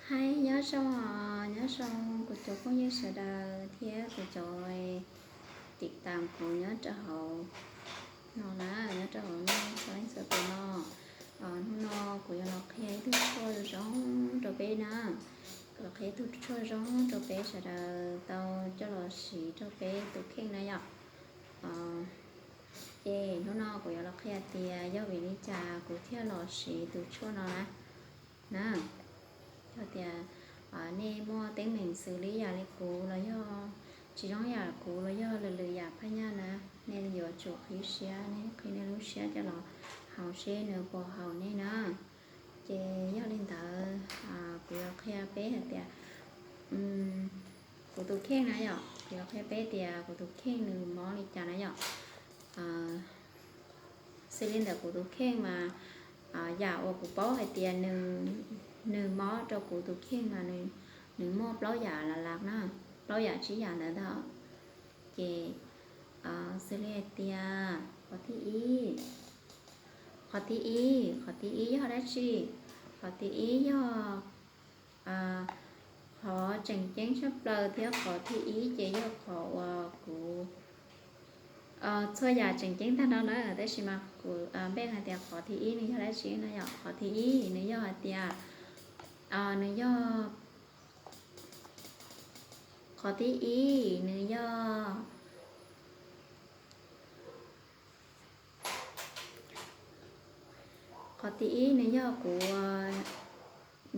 Hais nyob zoo os, nyob zoo kuv cov phooj ywg sawv daws thiab kuv cov tim tas kuv nyob rau hauv no na, nyob rau hauv no txhua leej txhua tus no. Hnub no kuv yuav los qhia ib tug tshuaj zoo zoo rau peb na, los qhia ib tug tshuaj zoo rau peb sawv daws tau coj los siv rau peb tus kheej na yom. Ces hnub no kuv yuav los qhia tias yog vim li cas kuv thiaj los siv tus tshuaj no na. Na, yog tias nej muaj teeb meem xws li yam li kuv los yog tsis zoo yam kuv los yog lwm lwm yam phaj nyaj na, nej yuav tsum qhib siab, nej qhib nej lub siab coj los haus seb nws puas haum nej na. Ces yog li ntawd, kuv yuav qhia peb hais tias kuv tus kheej na yom, kuv yuav qhia peb tias kuv tus kheej nws mob li cas na yom. Xws li ntawm kuv tus kheej mas, yam uas kuv paub hais tias nws mob rau kuv tus kheej mas nws muaj plaub yam las las na, plaub yam tsib yam ntawd ntag. Ces xws li hais tias qhov thib ib, qhov thib ib, qhov thib ib yog dab tsi? Qhov thib ib yog qhov tseem ceeb tshaj plaws thiab qhov thib ib ces yog qhov uas kuv, txhua yam tseem ceeb tag nrho na, tab sis mas kuv npaj hais tias qhov thib ib nws yog dab tsi no yom. Qhov thib ib nws yog hais tias, nws yog, qhov thib ib nws yog, qhov thib ib nws yog kuv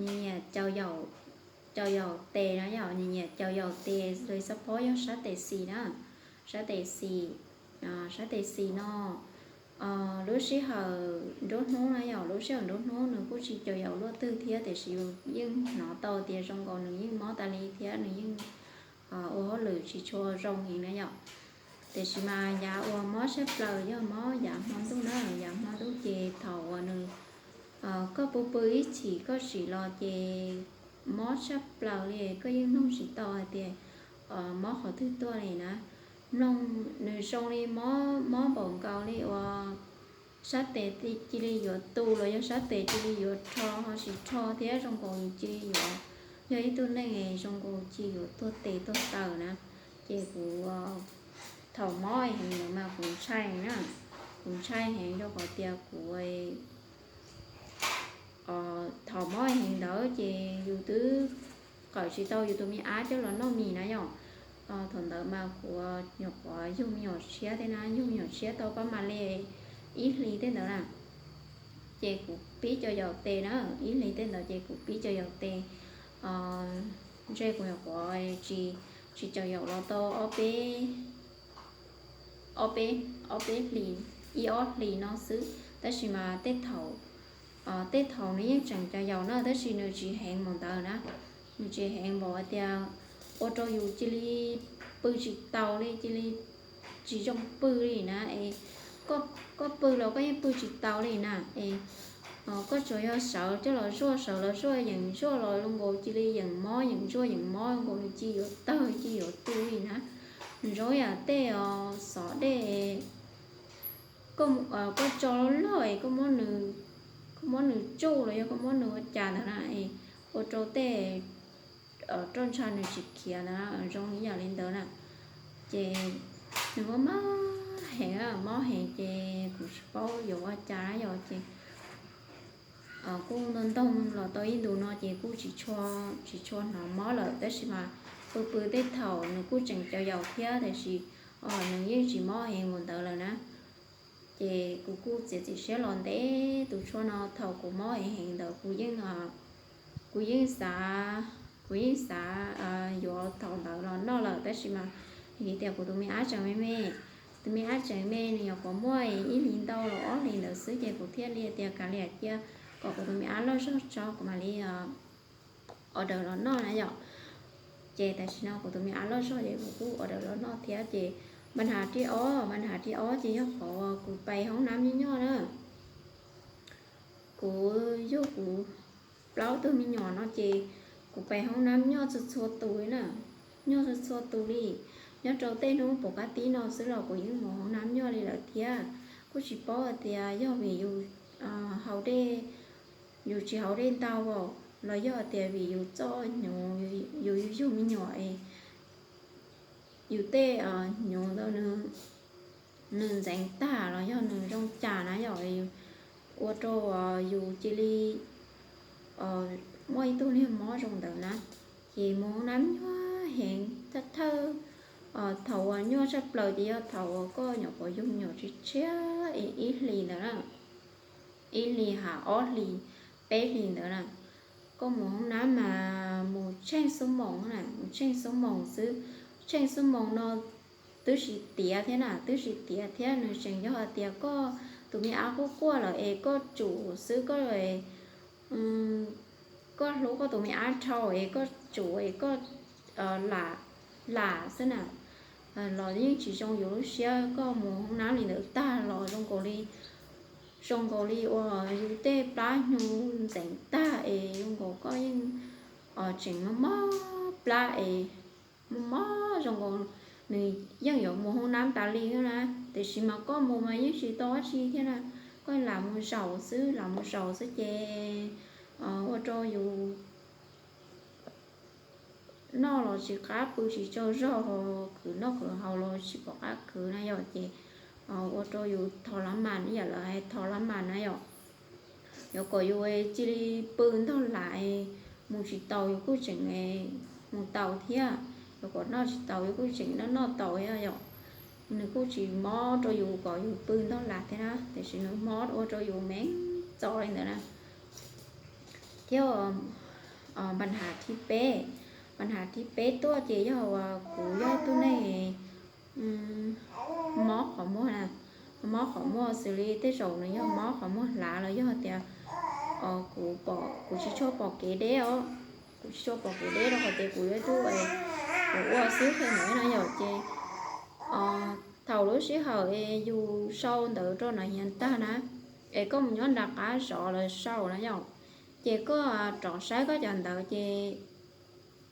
nyiam caum yaum tes na yom, nyiam nyiam caum yaum tes, xab phob yog sab tes xis na, sab tes xis, sab tes xis no. Lub sij hawm nruab hnub na yom, lub sij hawm nruab hnub nws kuj tsis caum yaum luaj twg thiab tiam sis yeej hnov tau tias zoo nkaus nws yeej mob tas li thiab nws yeej ua hauj lwm tsis tshua zoo heev na yom. Tiam sis mas yav uas mob tshaj plaws yog mob yav hmo ntuj na, yav hmo ntuj ces thaum uas nws, koj pw pw ib chim koj tsim los ces mob tshaj plaws li, koj yeej nug tsis tau hais tias mob qhov twg tuaj li na. Mloog nws zoo li mob, mob npaum nkaus li uas sab tes cia li yuav tu los yog sab tes cia li yuav rho ho tsis rho thiab zoo nkaus nws cia li yuav, yog ib tug neeg zoo nkaus cia yuav tuag tes tuag taw na. Ces kuv, thaum mob heev ntawd mas kuv ntshai na, kuv ntshai heev rau qhov tias kuv, thaum mob heev ntawd ces yus twb qawm tsis tau yus tus me ab coj los noj mis na yom. Thaum ntawd mas kuv nyuam qhuav yug me nyuam tshiab thiab na, yug me nyuam tshiab tau pab mas li ib hlis tej ntawd na. Ces kuv pib caum yaum tes na, ib hlis tej ntawd ces kuv pib caum yaum tes. Ntshe kuv nyuam qhuav tsis, tsis caum yaum los tau ob peb, ob peb, ob peb hlis, ib ob hlis no xwb, tab sis mas tej thaum, tej thaum nws yeej tseem caum yaum na tab sis nws tsis heev npaum ntawd na. Nws tsis heev npaum hais tias ua rau yus cia li pw tsis taus li, cia li tsis zoo pw li na es, koj pw los koj yeej pw tsis taus li na es, koj tsuas yog sawv coj los zuaj, sawv los zuaj yeem zuaj los zoo nkaus cia li yeem mob, yeem zuaj yeem mob zoo nkaus nws cia yuav tawg cia yuav tu li na. Nws zoo yam tej xov dej, koj tso loj loj es koj muab nws tsuj los yog koj muab nws ua cas ntawd na es ua rau tej roj ntsha nws tsis khiav ntawd, zoo ib yam li ntawd na. Ces nws mob mob heev, mob heev ces kuv tsis paub yuav ua cas na yom ces kuj ntoo ntoo los tau ib ntus no ces kuj tsis tshua, tsis tshua hnov mob lawm tab sis mas pw pw tej thaum nws kuj tseem caum yaum thiab tab sis nws yeej tsis mob heev mus ntawd lawm na. Ces kuv kuj txiav txim siab los ntev tus tshuaj no, thaum kuv mob heev heev ntawd kuv yeej, kuv yeej xav, kuv yeej xav yuav thaum ntawd los noj lawm tab sis mas vim tias kuv tus me ab tseem me me, tus me ab tseem me nws nyuam qhuav muaj ib hlis ntau los ob hlis ntawd xwb ces kuv thiaj li tias kav liam cia kom kuv tus me ab loj zog tso kuv mam li order los noj na yom. Ces tam sim no kuv tus me ab loj zog ces kuv kuj order los noj thiab ces npa nham thib ob, npa nham thib ob ces yog qhov kuv pais hoob nab nyoj nyoj na. Kuv yug kuv plaub tug me nyuam no ces kuv pais hoob nab nyoj txhua txhua tus li na, nyoj txhua txhua tus li. Nyob rau tej hnub pom qab tib no xwb los kuv yeej mus hoob nab nyoj li lawm thiab. Kuj tsis paub hais tias yog vim yus haus dej, yus tsis haus dej ntau as, los yog tias vim yus txoj hnyuv, yus yug me nyuam es yus tej hnyuv ntawd nws ntxeev tag los yog nws zoo cas na yom, ua rau yus cia li muaj ib tug niag mob zoo ntawd na. Ces mus hoob nab nyuaj heev, thawj thawj thaum uas nyuaj tshaj plaws ces yog thaum uas koj nyuam qhuav yug me nyuam tshiab tshiab ib hlis ntawd na, ib hlis ha ob hlis, peb hlis ntawd na. Koj mus hoob nab mas mus tsheej xuab moos na, mus tsheej xuab moos xwb. Tsheej xuab moos no twb tsis tiav thiab na, twb tsis tiav thiab, nws tseem yog hais tias koj tus me ab quaj quaj lawm es koj tsum xwb, koj koj hlub koj tus me ab dhau es koj tsum es koj lam, lam xwb na, los yeej tsis zoo yus lub siab. Koj mus hoob nab li ntawd tag los zoo nkaus li, zoo nkaus li uas yus tej plab hnyuv ntxeev tag es zoo nkaus koj yeej tseem mob mob plab es mob mob zoo nkaus nws yeej yuav mus hoob nab tas li na. Tiam sis mas koj mus mas yeej tsis tau dab tsi thiab na, koj lam mus zaum xwb, lam mus zaum xwb ces ua rau yus noj los tsis qab, pw tsis tsaug zog, khwv noj khwv haus los tsis pom qab khwv na yom, ces ua rau yus thos lab mas, ib yam lawv hais thos lab mas na yom. Yuav kom yus cia li pw ntog lam, mus tsis taus yus kuj tseem mus taus thiab, yuav kom noj tsis taus yus kuj tseem noj noj taus thiab yom. Nws kuj tsis mob rau yus kom yus pw ntog lam thiab na, tiam sis nws mob ua rau yus me txo li ntawd na. Thiab npa nham thib peb, npa nham thib peb tuaj ces yog uas kuv yog ib tug neeg mob qhov muag na, mob qhov muag xws li tej zaum nws yog mob qhov muag hlav los yog tias kuv, kuv tsis tshua pom kev deb os, kuv tsis tshua pom kev deb rau qhov tias kuv yog ib tug, kuv ua xwb qhia ntawd no yom, ces thaum lub sij hawm es yus sau ntawv rau nws hiav tag na, es koj mus nyob nram qab zov lawv sau na yom, ces koj rov saib koj cov ntawv ces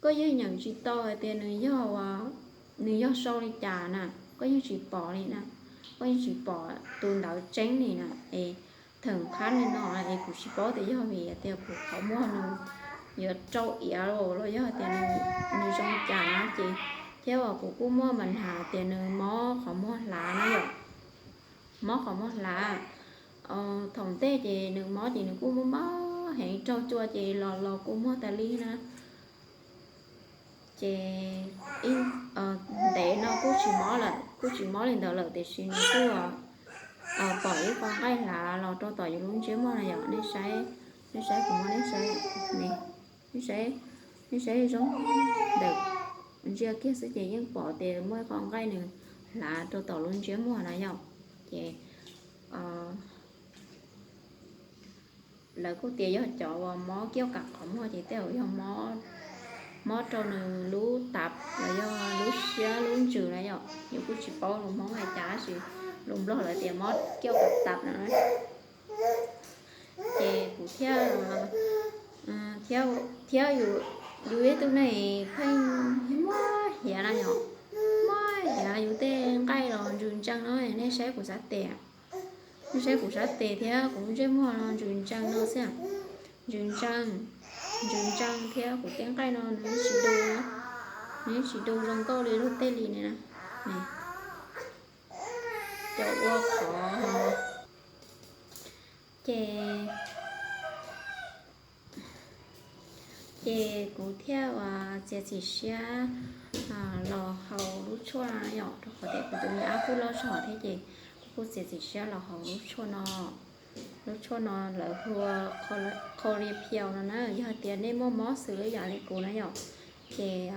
koj yeej nyeem tsis tau hais tias nws yog, nws yog sau li cas na, koj yeej tsis pom li na, koj yeej tsis pom tus ntawv tseeb li na. Es thaum qhab li no es kuv tsis paub tias yog vim tias kuv qhov muag nws yuav rau iav los yog tias nws zoo li cas na ces, thiab uas kuv kuj muaj npa nham tias nws mob qhov muag hlav na yom, mob qhov muag hlav. Thaum ntej ces nws mob ces nws kuj mob mob heev, raug cua ces los los kua muag tas li na. Ces ntev no kuj tsis mob lawm, kuj tsis mob li ntawd lawm, tiam sis nws kuj pom ib qho nqaij hlav los rau tom yus lub ntsiab muag na yom. Nej saib, nej saib kuv muab, nej saib, nej saib, nej saib zoo ntawm ntsia kiag xwb ces yeej pom tias muaj ib qho nqaij nws hlav rau tom lub ntsiab muag na yom. Ces lawv kuj tias yog cov uas mob kiaj kam qhov muag ces tej zaum yog mob rau nws lub tav los yog lub siab lub ntsws na yom. Yus kuj tsis paub lus Hmoob hais cas tab sis lus Nplog lawv tias mob kiaj kam tav no. Ces kuv thiaj, thiab, thiab yus ib tug neeg pheej muab hiav na yom, muab hiav yus tej nqaij los ntsws ntsees no, nej saib kuv xav tes, nej saib kuv xav tes thiab kuv ntsej muag no ntsws ntsees no xwb, ntsws ntsees, ntsws ntsees thiab kuv tej nqaij no nws tsis du, nws tsis du zoo nkauj li luag tej li ne na. Cov ua qhov ces, ces kuv thiaj ua txiav txim siab los haus lub tshuaj no yom, rau qhov tias kuv tus me ab kuj loj zog thiab ces kuv kuj txiav txim siab los haus lub tshuaj no. Lub tshuaj no lawv hu ua Colipril no na, yog tias nej muaj mob xws li yam li kuv na yom, ces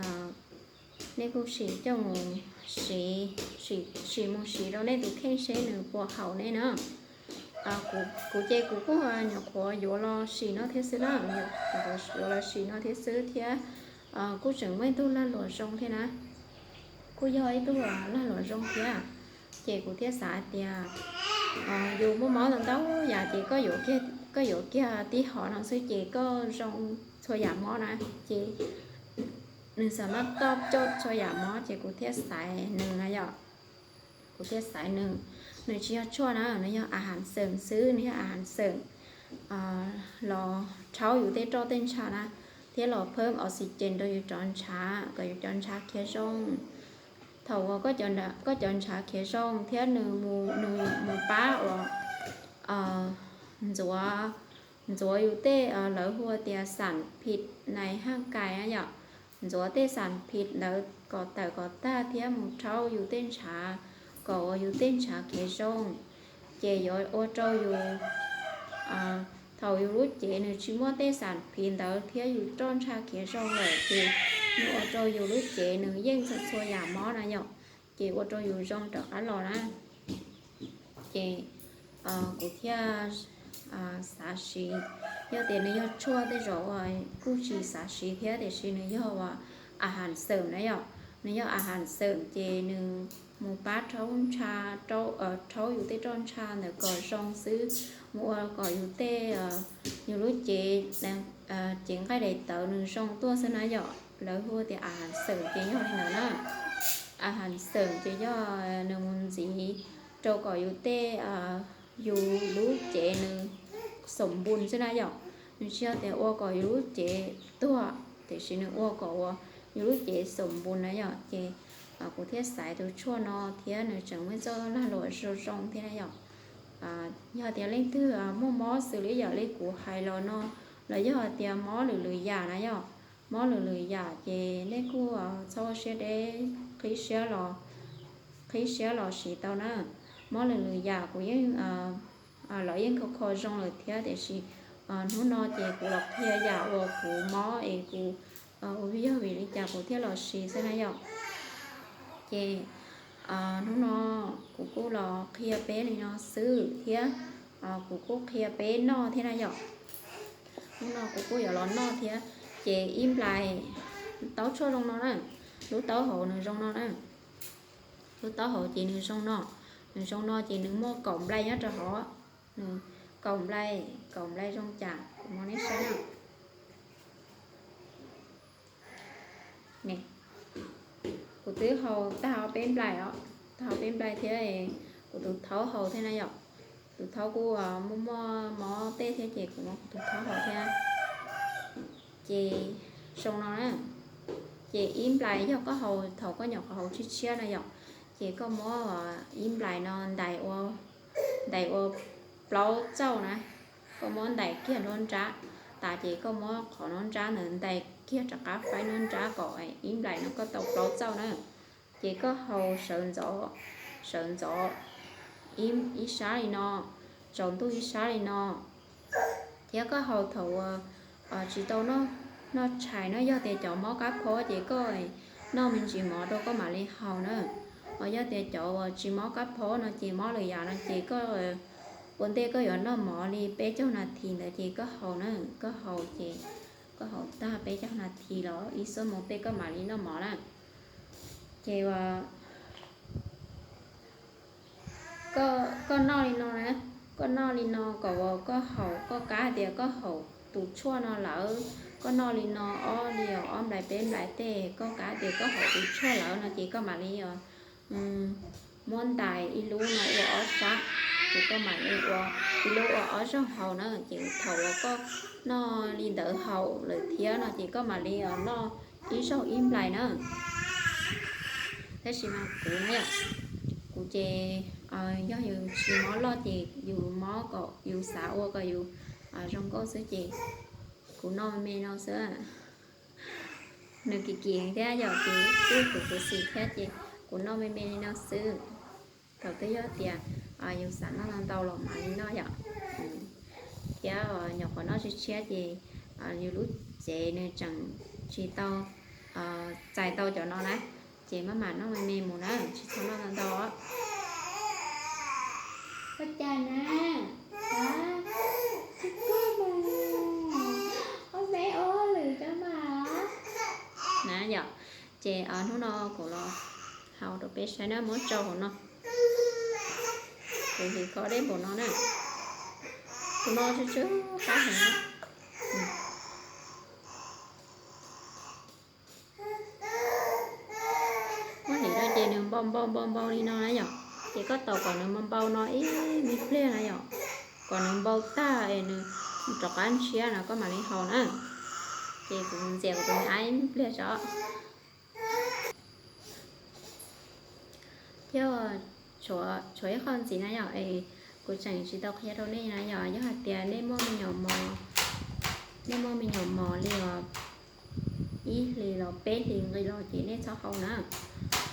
nej kuj sim coj mus siv, sim mus siv rau nej tus kheej seb nws puas haum nej na. Kuv ces kuv kuj nyuam qhuav yuav los sim no thiab xwb na, yuav los sim no thiab xwb thiab kuj tseem muaj ib tug lag luam zoo thiab na, kuj yog ib tug lag luam zoo thiab. Ces kuv thiaj xav hais tias yus muaj mob ntau ntau yam ces koj yuav kiag tib hom no xwb ces koj zoo txhua yam mob na, ces nws xam maj toj coj txhua yam mob ces kuv thiaj xaiv nws na yom. Kuv thiaj xaiv nws, nws tsis yog tshuaj na, nws yog a has xeem xwb, nws yog a has xeem. los rhaub yus tej roj tej ntshav na, thiab los phab oxygen rau yus cov ntshav kom yus cov ntshav khiav zoo. Thaum uas koj cov ntshav khiav zoo thiab nws mus pab uas ntxuav, ntxuav yus tej, lawv hu tias xam phim nais haj kais na yom, ntxuav tej xam phim ntawd kom tawm kom tag thiab mus rhaub yus tej ntshav kom uas yus tej ntshav khiav zoo. Ces yuav ua rau yus, thaum yus lub cev nws tsis muaj tej xam phim ntawd thiab yus roj ntsha khiav zoo lawm ces nws ua rau yus lub cev nws yeej txhua txhua yam mob na yom, ces ua rau yus zoo rov qab los na. Ces kuv thiaj xav siv, yog tias nws yog tshuaj tej zaum uas kuj tsis xav siv thiab tiam sis nws yog uas a has xawm na yom, nws yog a has xawm ces nws mus pab rhaub ntsha, rhaub yus tej roj ntsha ntawd kom zoo xwb, mus ua kom yus tej, yus lub cev, cev nqaij daim tawv nws zoo tuaj xwb na yom. Lawv hu tias a has xawm ces yog li ntawd na. A has xawm ces yog nws mus ntxiv rau kom yus tej, yus lub cev nws xoom npun xwb na yom. Nws tsis yog tias ua kom yus lub cev tuag tiam sis nws ua kom uas yus lub cev xoom npun na yom. Ces kuv thiaj xaiv tus tshuaj no thiab nws tseem muaj txoj lag luam zoo zoo thiab na yom. Yog tias leej twg muaj mob xws li yam li kuv hais los no, los yog tias mob lwm lwm yam na yom, mob lwm lwm yam ces nej kuj txhob ua siab deb, qhib siab los, qhib siab los siv tau na. Mob lwm lwm yam kuv yeej, lawv yeej kho kho zoo lawm thiab tiam sis hnub no ces kuv los qhia yam uas kuv mob es kuv ua, yog vim li cas kuv thiaj los siv xwb na yom. Ces hnub no kuv kuj los qhia peb li no xwb thiab kuv kuj qhia peb noj thiab na yom. Hnub no kuv kuj yuav los noj thiab. Ces ib nplais, taub tshuaj zoo no na, lub taub hau nws zoo no na, lub taub hau ces nws zoo no, nws zoo no ces nws muaj kaum nplais nyob rau hauv, nws kaum nplais, kaum nplais zoo cas kuv muab nej saib na. Kuv twb hau tag ob peb nplais os, tag ob peb nplais thiab, kuv tus thaub hau thiab na yom. Tus thaub kuj muaj muaj mob tej thiab ces kuv muab kuv tus thaub hau thiab. Ces zoo no na, ces ib nplais yog koj hau thaum koj nyuam qhuav hau tshiab tshiab na yom, ces koj muab ib nplais no ntais ua, ntais ua plaub txauj na, koj muab ntais kiag nruab nrab tas ces koj muab qhov nruab nrab ntawd ntais kiag rov qab faib nruab nrab kom ib nplais no koj tau plaub txauj na. Ces koj hau sawv ntxov, sawv ntxov ib sab li no, tsaus ntuj ib sab li no. Thiab koj hau thaum uas tsis tau noj tshais na, yog tias cov mob kab phob ces koj noj me ntsis mov rau koj mam li hau na. Ho yog tias cov uas tsis mob kab phob no ces mob lwm yam no ces koj ua ntej koj yuav noj mov li peb caug nas this ntawd ces koj hau na, koj hau ces koj hau tag peb caug nas this los ib xuab moos tej koj mam li noj mov na. Ces koj noj li no na, koj noj li no kom uas koj haum, koj kav tias koj haum tus tshuaj no lawm, koj noj li no ob li os, ob nplais peb nplais tej, koj kav tias koj haum tus tshuaj lawm no ces koj mam li os muab ntais ib lub no ua ob sab, ces koj mam li ua ib lub ua ob zaug haus na, ces thaum uas koj noj li ntawd haus lawm thiab no ces koj mam li os noj ib zaug ib nplais na. Tab sis mas kuv na yom, kuv ces yog yus tsis mob loj ces yus mob kom yus xav ua kom yus zoo nkauj xwb ces kuv noj me me no xwb. Nws kim kim thiab yom, ces kuj kuv kuv xis thiab ces kuv noj me me li no xwb. Thaum twg yog tias yus xav noj ntau ntau los mam li noj yom. Thiab nyuam qhuav noj tshiab tshiab ces yus lub cev nws tseem tsis tau txais tau cov no na, ces maj mam noj me me mus na, tsis txhob noj ntau ntau. Ua cas na? Tsis koj mas, ob peb ob lwm cov mas na yom. Ces hnub no kuv los hau rau peb saib na, muab tsau hauv no. Kuv hliv kho deb npaum no na. Tus no tsw tsw qab heev na. Muab hliv rau ces nws npau npau npau npau li no na yom. Ces koj tos kom nws npau npau no ib me pliag na yom, kom nws npau tag es nws rov qab ntshiab no koj mam li haus na. Ces kuv ntxias kuv tus me ab ib pliag tso. Thiab tshuav ib qho ntxiv na yom, es kuv tseem tsis tau qhia rau nej na yom, yog hais tias nej muaj me nyuam mos, nej muaj me nyuam mos li os ib hlis los peb hlis nqis los ces nej txhob haus na.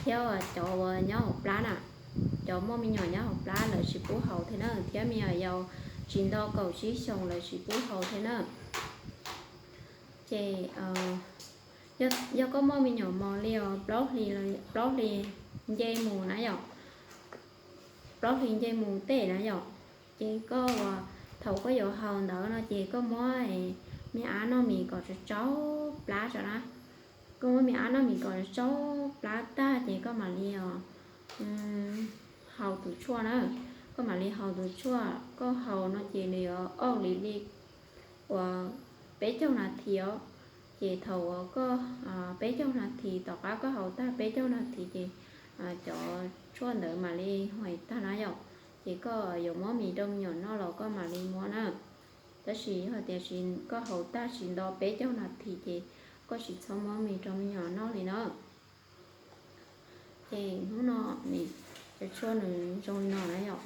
Thiab cov uas nyob hauv plab na, cov muaj me nyuam nyob hauv plab lawv tsis pub haus thiab na, thiab me nyuam yaus tsis nto kaum tsib xyoos lawv tsis pub haus thiab na. Ces yog koj muaj me nyuam mos li os plaub hlis, plaub hlis nce mus na yom, plaub hlis nce mus tej na yom, ces koj uas thaum koj yuav haus ntawd no ces koj muab me ab noj mis kom tsau tsau plab tso na. Koj muab me ab noj mis kom tsau tsau plab tag ces koj mam li os haus tus tshuaj na. Koj mam li haus tus tshuaj, koj haus no ces nws yuav auj li li uas peb caug nas this os. Ces thaum uas koj peb caug nas this, tom qab koj haus tag peb caug nas this ces cov tshuaj ntawd mam li huais tag na yom. Ces koj yuav muab mis rau me nyuam noj los koj mam li muab na. Tab sis yog tias koj haus tag tsis nto peb caug nas this ces koj tsis txhob muab mis rau me nyuam noj li na. Ces hnub no cov tshuaj nws zoo li no na yom,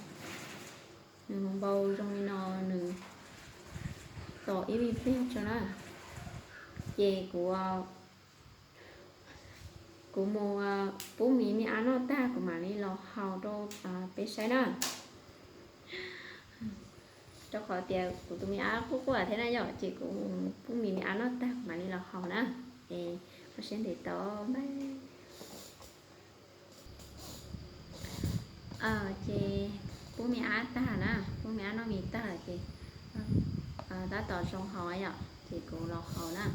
nws npau zoo li no, nws tos ib me pliag tso na. Ces kuv, kuv mus pub mis me ab noj tag kuv mam li los haus rau peb saib na. Rau qhov tias kuv tus me ab quaj quaj thiab na yom, ces kuv pub mis me ab noj tag kuv mam li los haus na. Es koj siab ntev tau npaj. Ces pub me ab tag na, pub me ab noj mis tag lawm ces tab tom zoo haus yom, ces kuv los haus na.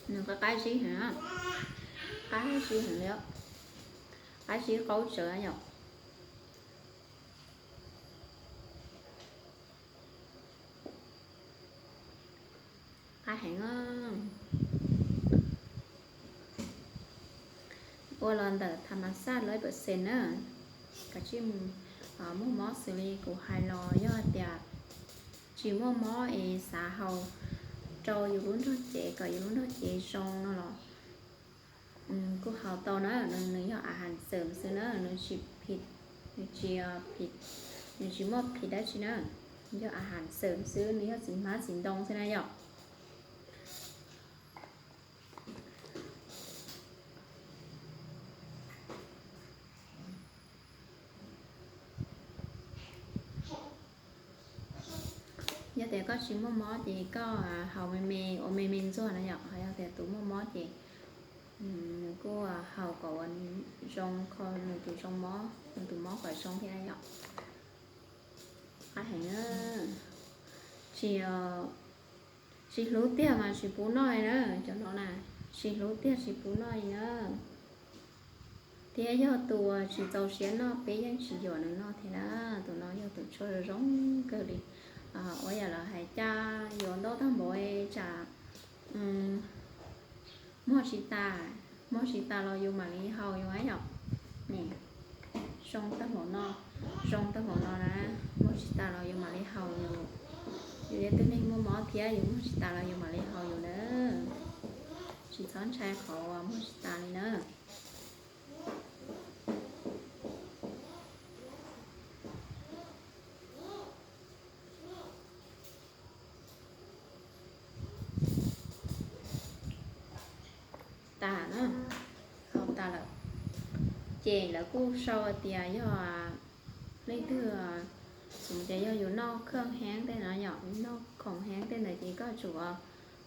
Nws qab qab zib heev, qab zib heev li, qab zib qaub tsawv yom. Qab heev. Ua los ntawm tham mas xaj lawm pawv xees na, kav tsij mus muaj mob xws li kuv hais los yog hais tias tsis muaj mob es xav haus rau yus lub nrog cev kom yus lub nrog cev zoo no los kuj haus tau na, nws yog a has xawm xwb na, nws tsis phim, nws tsis phim, nws tsis muaj phim dab tsi na, yog a has xawm xwb, nws yog txiv hmab txiv ntoo xwb na yom. Yog tias koj tsis muaj mob ces koj haus me me ua me me ntxuag na yom, ho yog tias tus muaj mob ces nws kuj haus kom ua zoo kho nws tus zoo mob, nws tus mob kom zoo thiab na yom. Qab heev, tsis, tsis hlub tiag mas tsis pub noj li na, cov no na, tsis hlub tiag tsis pub noj li na. Thiab yog tus uas tsis txaus siab noj peb yeej tsis yuam nws noj thiab na, tus no yog tus tshuaj zoo zoo kawg li. Ua yam lawv hais cas yuav ntau tag npaum tsam muag tsis tas, muag tsis tas los yus mam li haus yus na yom. Zoo tag npaum no, zoo tag npaum no na, muag tsis tas los yus mam li haus yus. Yus yog tus neeg muaj mob thiab yus muag tsis tas los yus mam li haus yus na. Tsis txhob ntshai qhov uas muag tsis tas li na. Tas na, haus tas lawm. Ces lawv kuj sau tias yog leej twg, xws li tias yog yus noj khoom heev tej no yom, noj khoom heev tej ntawd ces koj tsum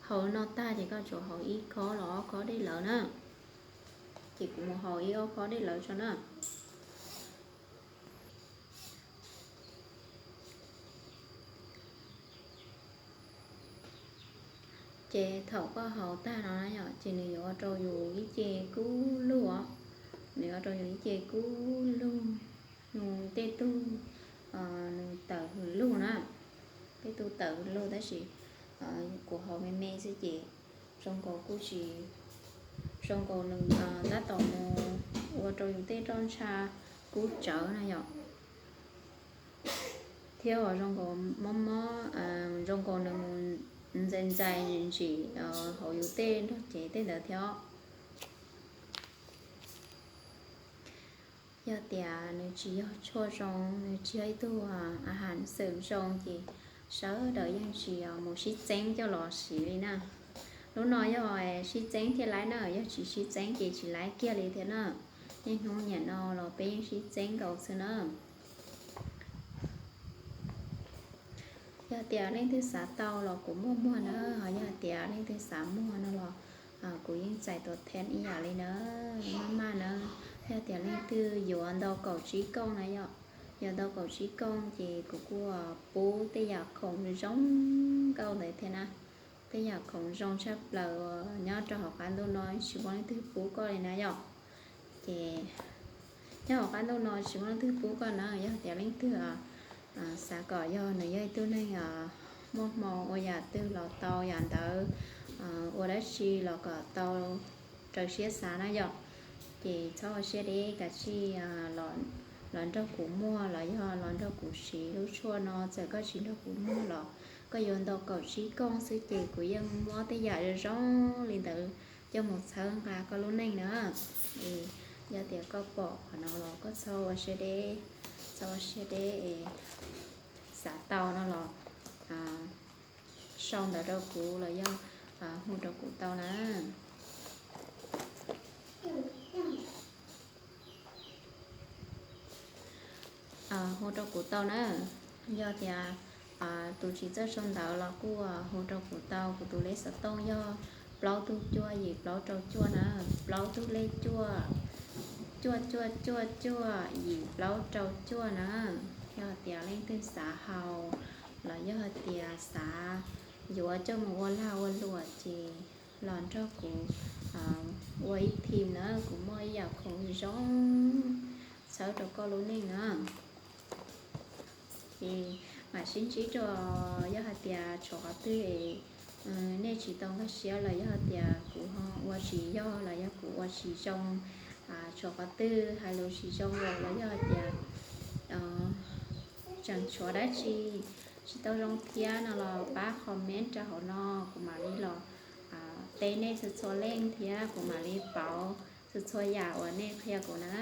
haus no tag ces koj tsum haus ib khob los ob khob dej lawv na. Ces kuv mus haus ib ob khob dej lawv tso na. Ces thaum koj haus tag no na yom, ces nws yuav ua rau yus ib ce kub lug os. Nws yuav ua rau yus ib ce kub lug, nws tej tug, nws tawm hws lug na, tej tug tawm hws lug tab sis kuv haus me me xwb ces zoo nkaus kuj tsis, zoo nkaus nws tab tom mus ua rau yus tej roj ntsha kub tsawv na yom, thiab zoo nkaus mob mob, zoo nkaus nws mus ntxais ntxais ntsim hauv yus tej nrog cev tej ntawd thiab. Yog tias nws tsis yog tshuaj zoo, nws tsis yog ib tug a has xwm zoo ces sawv daws yeej tsis mus sib txeeb coj los siv li na. Lub no yog sib txeeb thiaj laib na, yog tsis sib txeeb ces tsis laib kiag li thiab na. Niaj hnub niam no los peb yeej sib txeeb nkaus xwb na. Yog tias leej twg xav tau los kuv muaj muag na, ho yog tias leej twg xav muag no los kuv yeej txais tuam theeb ib yam li na, maj maj na. Yog tias leej twg yuav ntau kaum tsib kooj na yom, yuav ntau kaum tsib kooj ces kuv kuj pub tej yam khoom zoo nkauj ntawd thiab na. Tej yam khoom zoo tshaj plaws nyob rau hauv qab ntuj no tsis muaj leej twg pub koj li na yom. Ces nyob hauv qab ntuj no tsis muaj leej twg pub koj na, yog tias leej twg xav kom yog nws yog ib tug neeg muaj hmoo ua yam twg los tau yam ntawd, ua dab tsi los kom tau raws siab xav na yom. Ces txhob ua siab deb, kav tsij los nrog kuv muag los yog los nrog kuv siv lub tshuaj no, txawm koj tsis nrog kuv muag los koj yuav ntau kaum tsib kooj xwb ces kuv yeej muab tej yam zoo zoo li ntawd coj mus txhawb nqa koj lub neej na. Es yog tias koj pom qhov no los koj txhob ua siab deb, txhob ua siab deb es xav tau no los sau ntawv rau kuv los yog hu rau kuv tau na. Hu rau kuv tau na. Yog tias tus tsis txawj sau ntawv los kuj hu rau kuv tau, kuv tus lej xov tooj yog plaub tug cuaj yim plaub rau cuaj na, plaub tug lej cuaj, cuaj cuaj cuaj cuaj yim plaub rau cuaj na. Yog tias leej twg xav haus los yog tias xav yuav coj mus ua lag ua luam ces los nrog kuv ua ib team na, kuv muaj ib yam khoom zoo txhawb rau koj lub neej na. Ces mam sib ntsib dua, yog hais tias tshuav qhov twg nej tsis tau nkag siab los yog hais tias kuv ua tsis yog los yog kuv ua tsis zoo, tshuav qhov twg hais lus tsis zoo los los yog hais tias tseem tshuav dab tsi tsis tau zoo thiab no los pab comment rau hauv no, kuv mam li los teb nej txhua txhua leej thiab kuv mam li pauv txhua txhua yam uas nej qhia kuv na.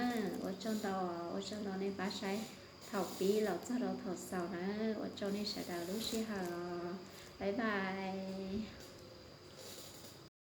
Ua tsaug ntau, ua tsaug ntau nej pab saib thaum pib los txog rau thaum xaus na. Ua tsaug nej sawv daws lub sij hawm. Bye bye.